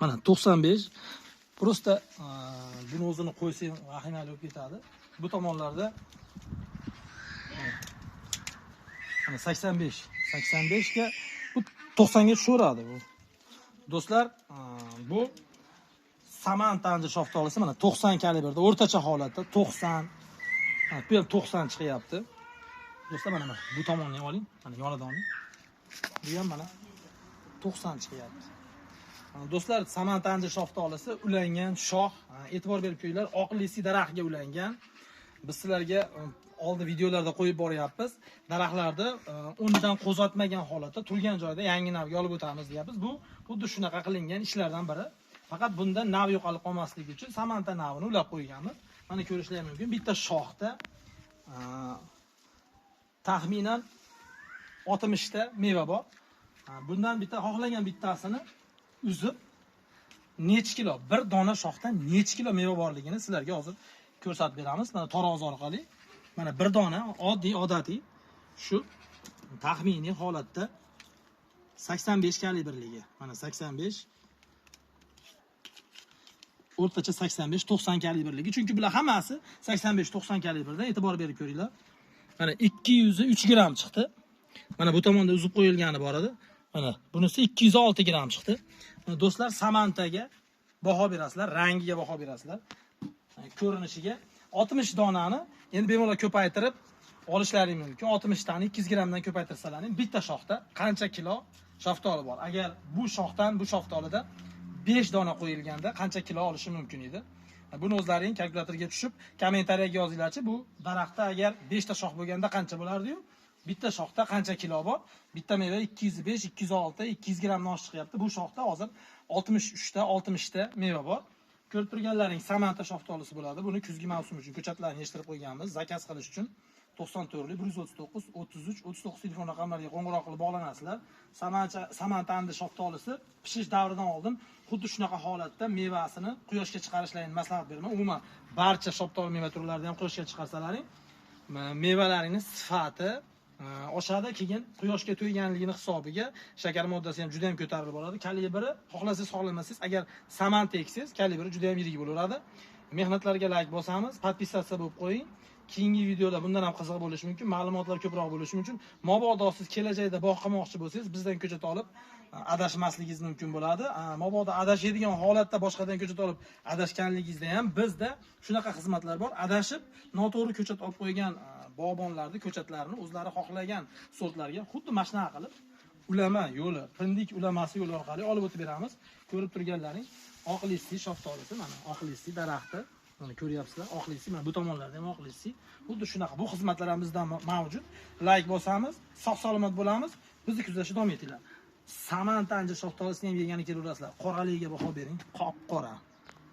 Mana 95. Prosta buni o'zini qo'ysang vahimali bo'lib ketadi. Bu tomonlarda mana 85. 85 ga bu 90 ga tushaveradi bu. Do'stlar, bu Samanta anjir shaftolisi mana 90 kalibrda o'rtacha holatda 90. Mana bu ham 90 chiqyapti. Do'stlar, mana bu tomonni ham oling. Mana yonidan oling. Bu ham mana 90 chiqyapti. Do'stlar, Samanta anjir shaftolisi ulangan shox, e'tibor berib ko'ringlar, oq lisi daraxtga ulangan. Biz sizlarga oldin videolarda qo'yib boryapmiz. Daraxtlarni o'rnidan qo'zg'atmagan holatda turgan joyda yangi navga olib o'tamiz deyapmiz. Bu xuddi shunaqa qilingan ishlardan biri. Faqat bunda nav yo'qolib qolmasligi uchun Samanta navini ulab qo'yganmiz. Mana ko'rishingiz mumkin. Bitta shoxda taxminan 60 ta meva bor. Bundan bitta xohlagan bittasini uzib necha kilo, bir dona shoxdan necha kilo meva borligini sizlarga hozir ko'rsatib beramiz. Mana tarozi orqali mana bir dona oddiy odatiy shu taxminiy holatda 85 kalibrligi. Mana 85, o'rtacha 85-90 kalibrligi. Chunki bular hammasi 85-90 kalibrda. E'tibor berib ko'ringlar. Mana 203 gramm chiqdi. Mana bu tomonda uzib qo'yilgani bor edi. Mana bunisi 206 gramm chiqdi. Mana do'stlar, Samantaga baho berasizlar, rangiga baho berasizlar. Ko'rinishiga 60 donani endi bemalol ko'paytirib olishlaring mumkin. 60 tani 200 grammdan ko'paytirsalaring bitta shoxda qancha kilo shaftoli bor. Agar bu shoxdan bu shaftolida 5 dona qo'yilganda qancha kilo olishi mumkin edi? Buni o'zlaring kalkulyatorga tushib kommentariyaga yozinglarchi, bu daraxtda agar 5 ta shox bo'lganda qancha bo'lardi-yu? Bitta shoxda qancha kilo bor? Bitta meva 205, 206, 200 grammdan oshiq chiqyapti. Bu shoxda hozir 63 ta, 60 ta meva bor. Ko'rib turganlaring Samanta shaftolisi bo'ladi. Buni kuzgi mavsum uchun ko'chatlarni yig'ishtirib qo'yganmiz, zakaz qilish uchun 94 139 33 39 telefon raqamlariga qo'ng'iroq qilib bog'lanasizlar. Samanta anjir shaftolisi pishish davridan oldin xuddi shunaqa holatda mevasini quyoshga chiqarishlaringni maslahat beraman. Umuman barcha shaftoli meva turlarini ham quyoshga chiqarsalaring, mevalaringning sifati oshadi, keyin quyoshga to'yganligini hisobiga shakar moddasi ham juda ham ko'tarilib boradi. Kalibri xohlasangiz xohlamasangiz, agar Samanta eksangiz, kalibri juda ham yirik bo'laveradi. Mehnatlarga like bosamiz, podpisatsiya bo'lib qo'ying. Keyingi videoda bundan ham qiziq bo'lishi mumkin, ma'lumotlar ko'proq bo'lishi mumkin. Mabodo siz kelajakda bog' qilmoqchi bo'lsangiz, bizdan ko'chat olib adashmasligingiz mumkin bo'ladi. Mabodo adashadigan holatda boshqadan ko'chat olib adashganligingizda ham bizda shunaqa xizmatlar bor. Adashib noto'g'ri ko'chat olib qo'ygan bog'bonlarni ko'chatlarini o'zlari xohlagan sortlarga xuddi mana shunaqa qilib ulama yo'li, pindik ulamasi yo'li orqali olib o'tib beramiz. Ko'rib turganlaring oq lisi shaftolisi, mana oq lisi daraxti. Mana ko'ryapsizlar, oq lisi, mana bu tomonlarda ham oq lisi. Xuddi shunaqa bu xizmatlar ham bizda mavjud. Like bosamiz, sog' salomat bo'lamiz. Bizni kuzatishda davom etinglar. Samanta anjir shaftolisini ham yegani kelaverasizlar. Qoraligiga baho bering, qop-qora.